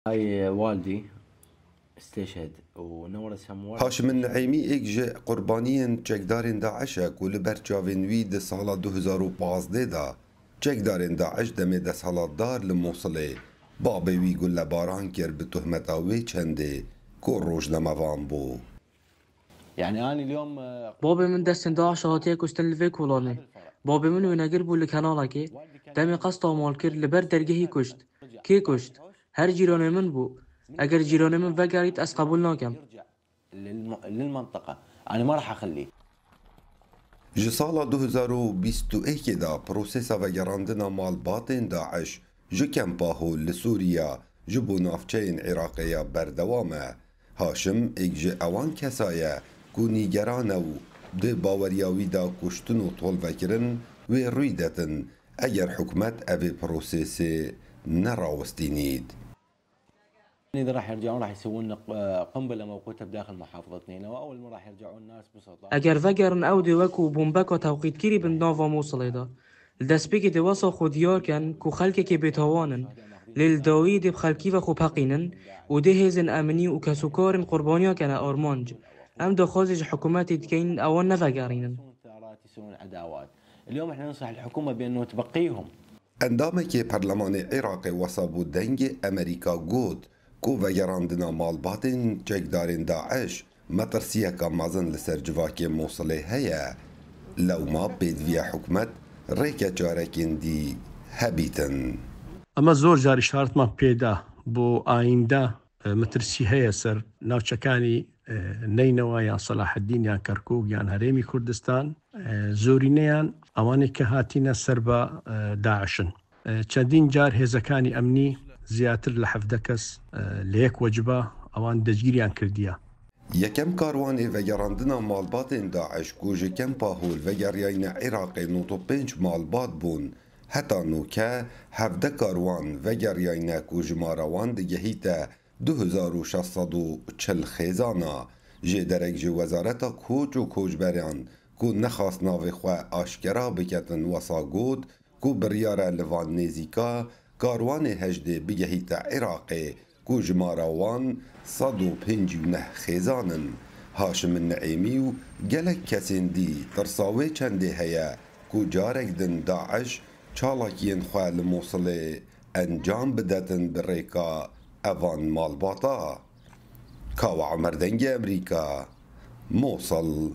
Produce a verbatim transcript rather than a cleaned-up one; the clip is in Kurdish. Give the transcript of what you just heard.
أي والدي استشهد ونورث أموال. Haşim Neîmî êk ji qurbaniyên çekdarên DAIŞ e ku li ber çavên wî di sala du hezar û pazdeh de çekdarên DAIŞ demê desthilatdar li Mûsilê babê wî gulebaran kir bi tohmeta wê çendê ku rojnamevan bû. يعني أنا اليوم Babê min destên DAIŞ hatiye kuştin li vê kolanê. Babê min wênegir bû li kenalekê. Demê qesta mal kir li ber dergehî kuşt. Kê kuşt? Her cîranê min bû. Eger cîranê min vegerît ez qebûl nakem. للم- للمنطقة. أنا ما راح أخليه. Ji sala du hezar û bîst û yekê de prosesa vegerandina malbatên DAIŞ ji kempa Hol li Sûriya ji bo navçeyên Iraqê ya berdewam e. Haşim êk ji ewan kesa ye ku nîgeran e û di baweriya wî de kuştin û tolvekirin wê rûy detin eger hikûmet evê prosesê nerawistînît. إذا راح يرجعون راح يسوون لنا ق- قنبلة موقوتة بداخل محافظة نينوى، أول ما راح يرجعون ناس بسطاء. Eger vegerin ew dê wekû bombeka tewqîtkirî bin nava Mûsilê de. Li destpêkê dê wesa xwe diyar ken ku xelkekê bêtawan in. Lê li dawiyê dê bi xelkî ve xwe peqînin û dê hêzên emnî û kesûkarên qurbaniya kene armanc. Em daxwazê ji hikûmetê dikeyin ewan nevegerînin. يسوون ثارات، يسوون عداوات. اليوم احنا ننصح الحكومة بأنه تبقيهم. Endamekî Perlemanê Iraqê wesa bo Dengê Amerîka got ku vegerandina malbatên çekdarên DAIŞ metirsiyeka mezin li ser civakê Mûsilê heye. Lewma pêdiviya hikûmet rêke çarekên dî hebîtin. ئەمە زۆر جار ئیشارەتمان پێدا بۆ ئایندە مەترسی هەیە سەر ناوچەکانی نەینەوە یان سەلاحەدین یان کەرکووک یان هەرێمی کوردستان، زۆرینەیان ئەوانەی کە هاتینە سەر بە داعشن. چەندین جار هێزەکانی ئەمنی زیاتر لە حەڤدە کەس لە یەک وەجبە ئەوان دەستگیریان کردیە. Yekem karwanê vegerandina malbatên DAIŞ ku ji kempa Hol vegeriyayne Iraqê nod û pênc malbat bûn. Heta nûke hevdeh karwan vegeriyayne ku jimara wan digehîte du hezar û şeş sed û çil xêzana. Jêderek ji Wezareta Koç û Koçberan ku nexwast navê xwe aşkera biketin wesa got ku biryar e li van nêzîka karwanê hejdê bigehîte Iraqê ku jimara wan sed û pêncî û neh xêzan in. Haşim Neîmî û gelek kesên dî tirsa wê çendê heye ku carek din DAIŞ çalakiyên xwe li Mûsilê encam bidetin bi rêka evan malbata. Kawa Omer Dengê Amerîka, Mûsil.